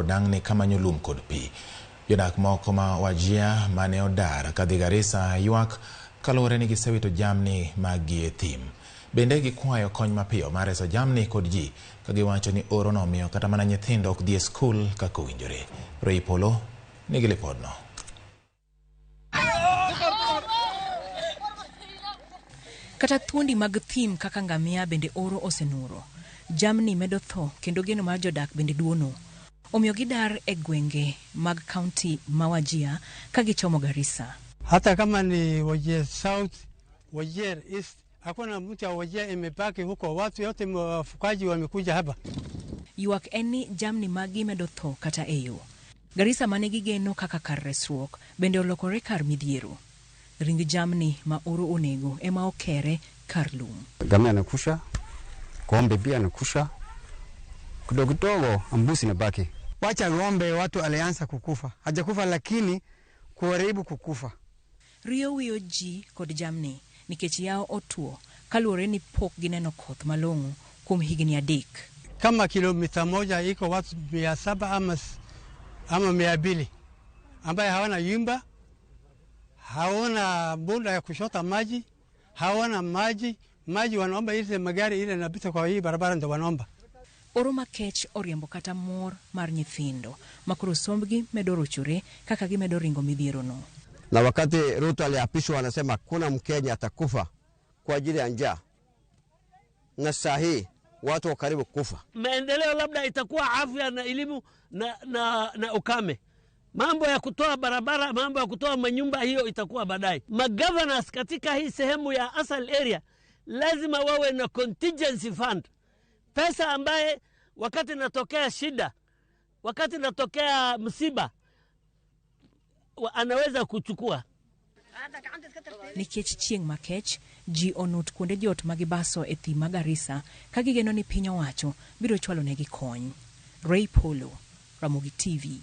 Dang'ni kamanyo lum kod pi. Jodak moko ma Wajir mane odar kadhi Garissa ywak kaluwore ni gisewito jamni maggi e thim. Bende gikwayo kony mapiyo mar reso jamni kod ji ka giwacho ni oro no omiyo kata mana nyithindo ok dhi e skul kaka owinjore. Ray Polo nigi lipodno. Kata thuondi mag thim kaka ngamia bende oro osenuro. Jamni medo tho kendo geno mar jodak bende duono. Omiyo gidar e gwenge mag kaunti ma Wajir ka gichomo Garissa. Hata kama ni Wajir South, Wajir East, hakuna mtu ya Wajir imebaki huko, watu yote wafugaji wamekuja hapa. Ywak en ni jamni maggi medo tho kata e yo. Garissa mane gigeno kaka kar resruok bende olokore kar midhiero. Ring jamni ma oro onego ema okere kar lum. Ngamia anakusha, ng'ombe pia anakusha, kidogo kidogo mbuzi inabaki. Wacha ng'ombe watu alianza kukufa, hajakufa lakini kuharibu kukufa. Riyo wiyo ji kod jamni nikech yawo otuo kaluwore ni pok gineno koth malong'o kuom higni 3. Kama kilomita 1 iko watu 700 ama 200 ambaye hawana nyumba, hawana bunda ya kushota maji, hawana maji, maji wanaomba ile magari ile inapita kwa hii barabara ndio wanaomba. Oro makech oriembo kata mor mar nyithindo makoro sombgi medo rochore kaka gimedo ringo midhierono. Na wakati Ruto aliapishwa anasema kuna Mkenya atakufa kwa ajili ya njaa, na saa hii watu wa karibu kufa. Maendeleo labda itakuwa afya na elimu na ukame. Mambo ya kutoa barabara, mambo ya kutoa manyumba, hiyo itakuwa baadaye. Magovernors katika hii sehemu ya Asal area lazima wawe na contingency fund, pesa ambaye wakati inatokea shida, wakati inatokea msiba, anaweza kuchukua. Nikech chieng' makech, ji onut kuonde jot ma gibaso e thim ma Garissa ka gigeno ni piny owacho biro chwalo negi kony. Ray Polo, Ramogi TV.